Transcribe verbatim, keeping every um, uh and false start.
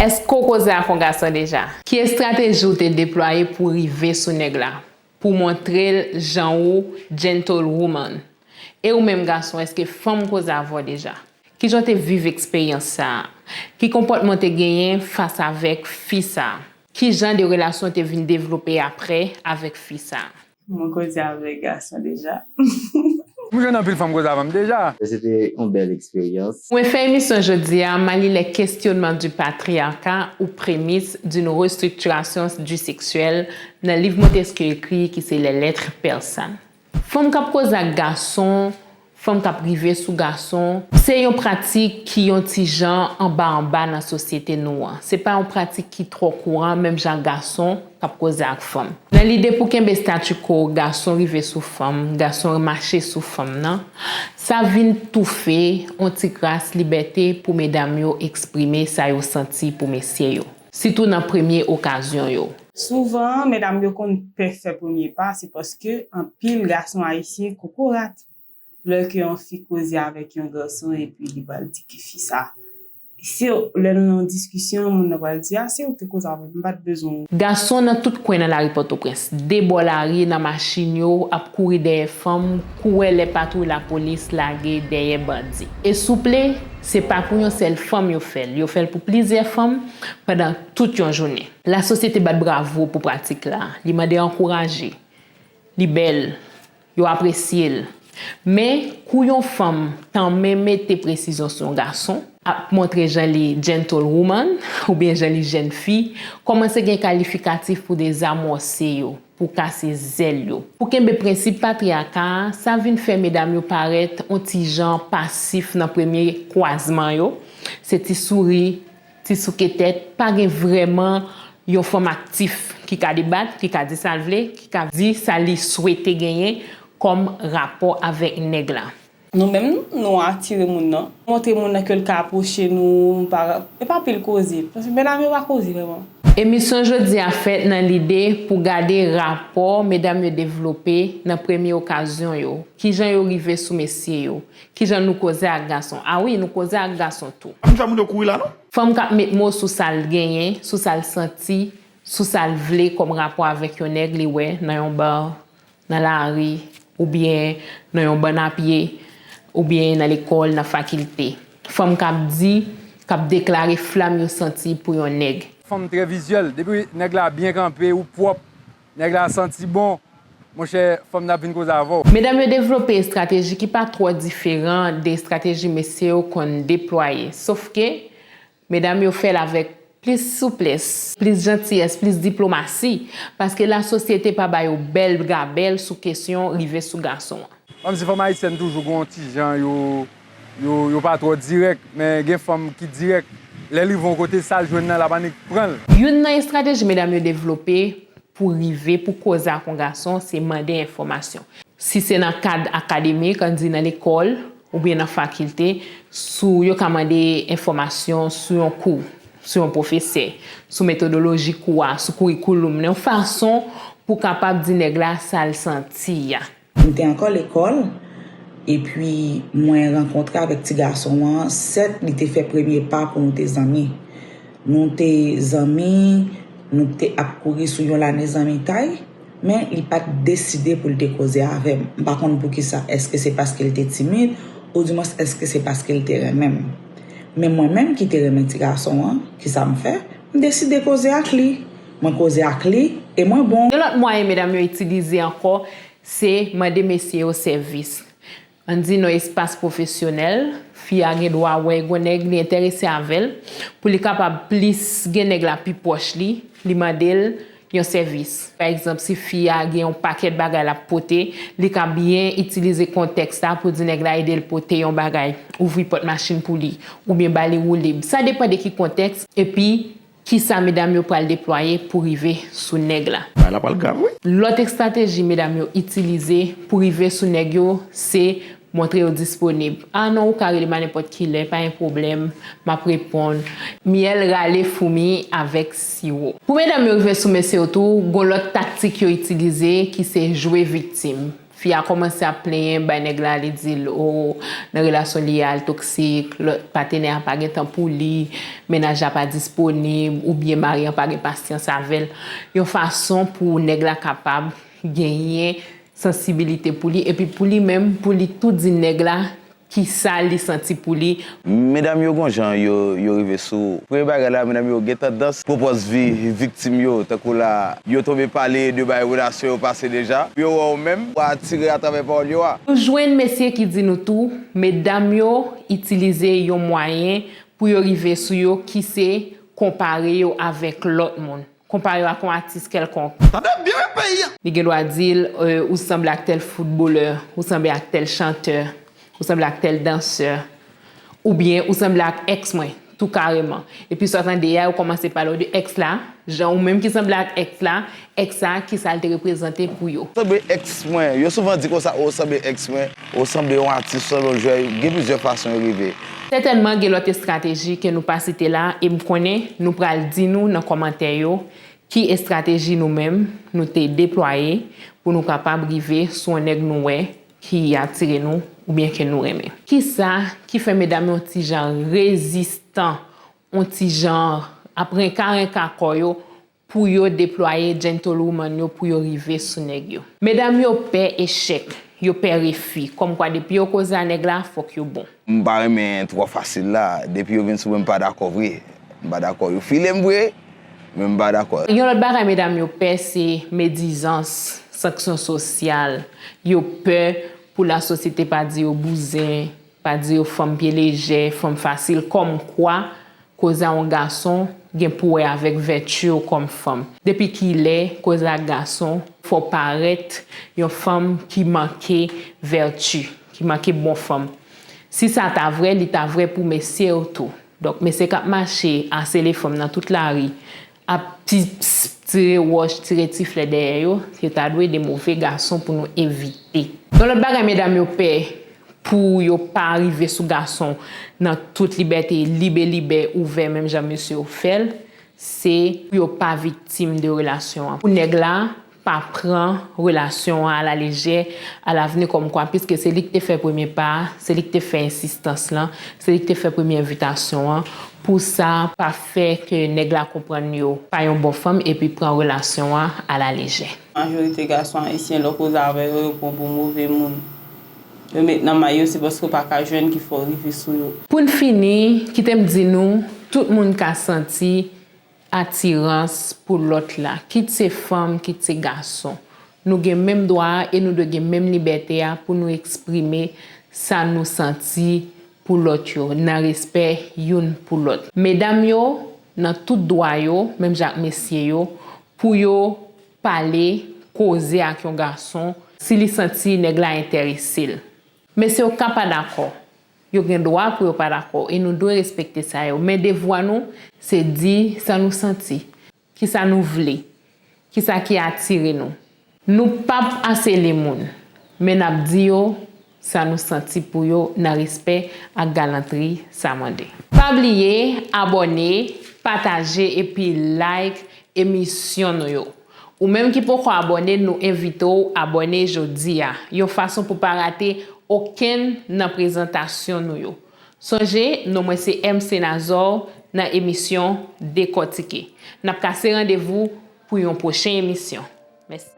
Èske w koze ak yon gason deja? Ki estrateji w te deplwaye pou w rive sou nèg la? Pou w montre l jan ou gentlewoman? E ou menm gason, èske fanm koze avè w deja? Kijan w te viv eksperyans sa a? Ki konpòtman w te genyen fas avèk fi sa a? Kijan de relasyon w te vin devlope apre avèk fi sa a? Mwen koze avèk gason deja. M jwenn anpil fanm koze avè m deja. Se te yon bèl eksperyans. Mwen fè emisyon jodi a, m a li Les questionnements du patriarcat ou prémices d'une restructuration du sexuel nan liv Montesquieu ekri ki se Les Lettres persanes. Fanm k ap koze ak gason, fanm k ap rive sou gason, se yon pratik ki yon ti jan anba anba nan sosyete nou an. Se pa yon pratik ki twò kouran, menm jan ak gason k ap koze ak fanm. Nan lide pou kenbe statu quo gason rive sou fanm, gason mache sou fanm nan, sa vin toufe yon ti kras libète pou medam yo eksprime sa yo santi pou mesye yo, sitou nan premye okazyon yo. Souvan, medam yo konn pè fè premye pa, se paske anpil gason ayisyen kokorat. Lè ke yon fi koze avèk yon gason epi li pral di ke fi sa, se lè nou nan yon diskisyon, moun nan pral di, a, se ou ki te koze avè m, m pa t bezwen w. Gason nan tout kwen nan lari Pòtoprens, de bò lari, nan machin yo, ap kouri dèyè fanm, kou wè lè patwouy lapolis lage dèyè bandi. E souple, se pa pou yon sèl fanm yo fè l, yo fè l pou plizyè fanm pandan tout yon jounen. Lasosyete bat bravo pou pratik la, li mande ankouraje. Li bèl, yo apresye l. Men, kou yon fanm tanmen mete presizyon sou yon gason, ap montre jan li gentlewoman oubyen jan li jèn fi, kòmanse gen kalifikatif pou dezamòse yo, pou kase zèl yo. Pou kenbe prensip patriyaka a, sa vin fè medam yo parèt yon ti jan pasif nan premye kwazman yo, se ti souri, ti souke tèt, pa gen vrèman yon fanm aktif ki ka debat, ki ka di sa l vle, ki ka di sa li swete genyen kòm rapò avèk nèg la. Nou menm, nou atire moun nan. Montre moun nan ke l ka apwoche nou, pa, e pa pil koze. Paske medam yo pa koze vrèman. Emisyon jodi a fèt nan lide pou gade rapò medam yo devlope nan premye okazyon yo, kijan yo rive sou mesye yo, kijan nou koze ak gason. A wi, nou koze ak gason tou. Ann fè moun yo kouri la non. Fanm k ap met mo sou sa l genyen, sou sa l santi, sou sa l vle kòm rapò avèk yon nèg li wè nan yon ba, nan lari, oubyen nan yon bann a pye, oubyen nan lekòl, nan fakilte. Fanm k ap di, k ap deklare flam yo santi pou yon nèg. Fanm trè vizyèl. Depi nèg la byen kanpe, ou pwòp, nèg la santi bon, monchè, fanm nan ap vin koze avè w. Medam yo devlope estrateji ki pa twò diferan de estrateji mesye yo konn deplwaye. Sofke, medam yo fè l avèk plis souplès, plis jantiyès, plis diplomasi, paske lasosyete pa ba yo bèl gabèl sou kesyon rive sou gason an. Menm si fanm ayisyèn toujou gen yon ti jan yo, yo, yo pa twò dirèk, men gen fanm ki dirèk. Lè l rive yon kote, sa l jwenn nan, l ap annik pran l. Youn nan estrateji medam yo devlope pou rive, pou koze ak yon gason, se mande enfòmasyon. Si se nan kad akademik, ann di nan lekòl, oubyen nan fakilte, sou yo ka mande enfòmasyon sou yon kou, sou yon pwofesè, sou metodoloji kou a, sou kourikouloum nan, yon fason pou w kapab di nèg la sa l santi a. M te ankò lekòl, epi mwen rankontre avèk ti gason an, sèt li te fè premye pa pou nou te zanmi. Nou te zanmi, nou te ap kouri sou yon lane zanmitay, men li pa t deside pou l te koze avè m. M pa konn poukisa, èske se paske l te timid, oudimwens èske se paske l te renmen m. Men mwen menm ki te renmen ti gason an, kisa m fè? M deside koze ak li. Mwen koze ak li, e mwen bon. Yon lòt mwayen medam yo itilize ankò, se mande mesye yo sèvis. Ann di nan espas pwofesyonèl, fi a gen dwa wè gon nèg li enterese avè l, pou li kapab plis gen nèg la pi pwòch li, li mande l yon sèvis. Pa egzanp, si fi a gen yon pakèt bagay l ap pote, li ka byen itilize kontèks la pou di nèg la ede l pote yon bagay, ouvri pòt machin pou li, oubyen ba li woulib. Sa depann de ki kontèks, epi kisa medam yo pral deplwaye pou rive sou nèg la. Bagay la pral grav wi. Lòt estrateji medam yo itilize pou rive sou nèg yo se montre yo disponib. A non, ou ka rele m a nenpòt kilè, pa gen pwoblèm, m ap reponn. Myèl rale foumi avèk siwo. Pou medam yo rive sou mesye yo tou, gon lòt taktik yo itilize ki se jwe viktim. Fi a kòmanse ap plenyen bay nèg la, li di l, o, nan relasyon li a, l toksik, lòt patenè a pa gen tan pou li, mennaj la pa disponib, oubyen mari an pa gen pasyans avè l. Yon fason pou nèg la kapab genyen sansibilite pou li, epi pou li menm, pou li tou di nèg la kisa li santi pou li. Medam yo gon jan yo, yo rive sou ou. Premye bagay la, medam yo gen tandans pran pòz vi-, viktim yo, tankou la, yo tonbe pale de bay relasyon yo pase deja. Yo wè w menm, w atire atravè pawòl yo a. Nou jwenn mesye ki di nou tou, medam yo itilize yon mwayen pou yo rive sou yo ki se konpare yo avèk lòt moun. Konpare w ak yon atis kèlkonk. Tande byen wi peyi a! Li gen dwa di l, e, ou sanble ak tèl foutbolè, ou sanble ak tèl chantè, ou sanble ak tèl dansè, oubyen ou sanble ak èks mwen, tou kareman. Epi sa w tande a, yo kòmanse pale w de èks la, jan ou menm ki sanble ak èks la, èks sa, kisa l te reprezante pou yo. Sanble èks mwen, yo souvan di konsa, o, sanble èks mwen, o, sanble yon atis, sanble yon jwè, gen plizyè fason yo rive. Sètènman, gen lòt estrateji ke nou pa site la, e m konnen nou pral di nou nan kòmantè yo ki estrateji nou menm nou te deplwaye pou nou kapab rive sou yon nèg nou wè ki atire nou oubyen ke nou renmen. Kisa ki fè medam yo yon ti jan rezistan, yon ti jan ap renka renka kò yo pou yo deplwaye gentlewoman yo pou yo rive sou nèg yo? Medam yo pè echèk, yo pè refi, kòmkwa depi yo koze a nèg la, fòk yo bon. M pa renmen twò fasil la, depi yo vin sou mwen, m pa dakò vre. M pa dakò. Yo file m vre, men m pa dakò. Yon lòt bagay medam yo pè, se medizans, sanksyon sosyal. Yo pè pou lasosyete pa di yo bouzen, pa di yo fanm pye lejè, fanm fasil, kòmkwa koze a yon gason gen pou wè avèk vèti w kòm fanm. Depi kilè koze ak gason fè w parèt yon fanm ki manke vèti, ki manke bon fanm? Si sa ta vrè, li ta vrè pou mesye yo tou. Donk, mesye k ap mache asele fanm nan tout lari, ap ti, ps, tire wòch, tire ti flè dèyè yo, yo ta dwe de move gason pou nou evite. Yon lòt bagay medam yo pè pou yo pa rive sou gason nan tout libète, libe libè, ouvè, menm jan mesye yo fè l, se pou yo pa viktim de relasyon an. Pou nèg la pa pran relasyon an alalejè, alavni kòmkwa, piske se li k te fè premye pa a, se li k te fè ensistans lan, se li k te fè premye envitasyon an. Pou sa pa fè ke nèg la konprann yo pa yon bon fanm epi pran relasyon an alalejè. Majorite gason ayisyen, lè w koze avè yo, yo pran w pou move moun. Yo met nan may yo, se paske w pa ka jwenn ki fè w rive sou yo. Pou n fini, kite m di nou, tout moun ka santi atirans pou lòt la, kit se fanm, kit se gason. Nou gen menm dwa a e nou dwe gen menm libète a pou nou eksprime sa nou santi pou lòt yo, nan respè youn pou lòt. Medam yo, nan tout dwa yo, menm jan ak mesye yo, pou yo pale, koze ak yon gason, si li santi nèg la enterese l. Mesye yo ka pa dakò. Yo gen dwa pou yo pa dakò, e nou dwe respekte sa yo. Men devwa nou, se di sa nou santi, kisa nou vle, kisa ki atire nou. Nou p ap asele moun, men n ap di yo sa nou santi pou yo nan respè ak galantri sa mande. Pa bliye abòne, pataje epi like emisyon nou yo. Ou menm ki poko abòne, nou envite w abòne jodi a, yon fason pou pa rate okenn nan prezantasyon nou yo. Sonje, non mwen se M C Nazor nan emisyon Dekòtike. N ap kase randevou pou yon pwochen emisyon. Mèsi.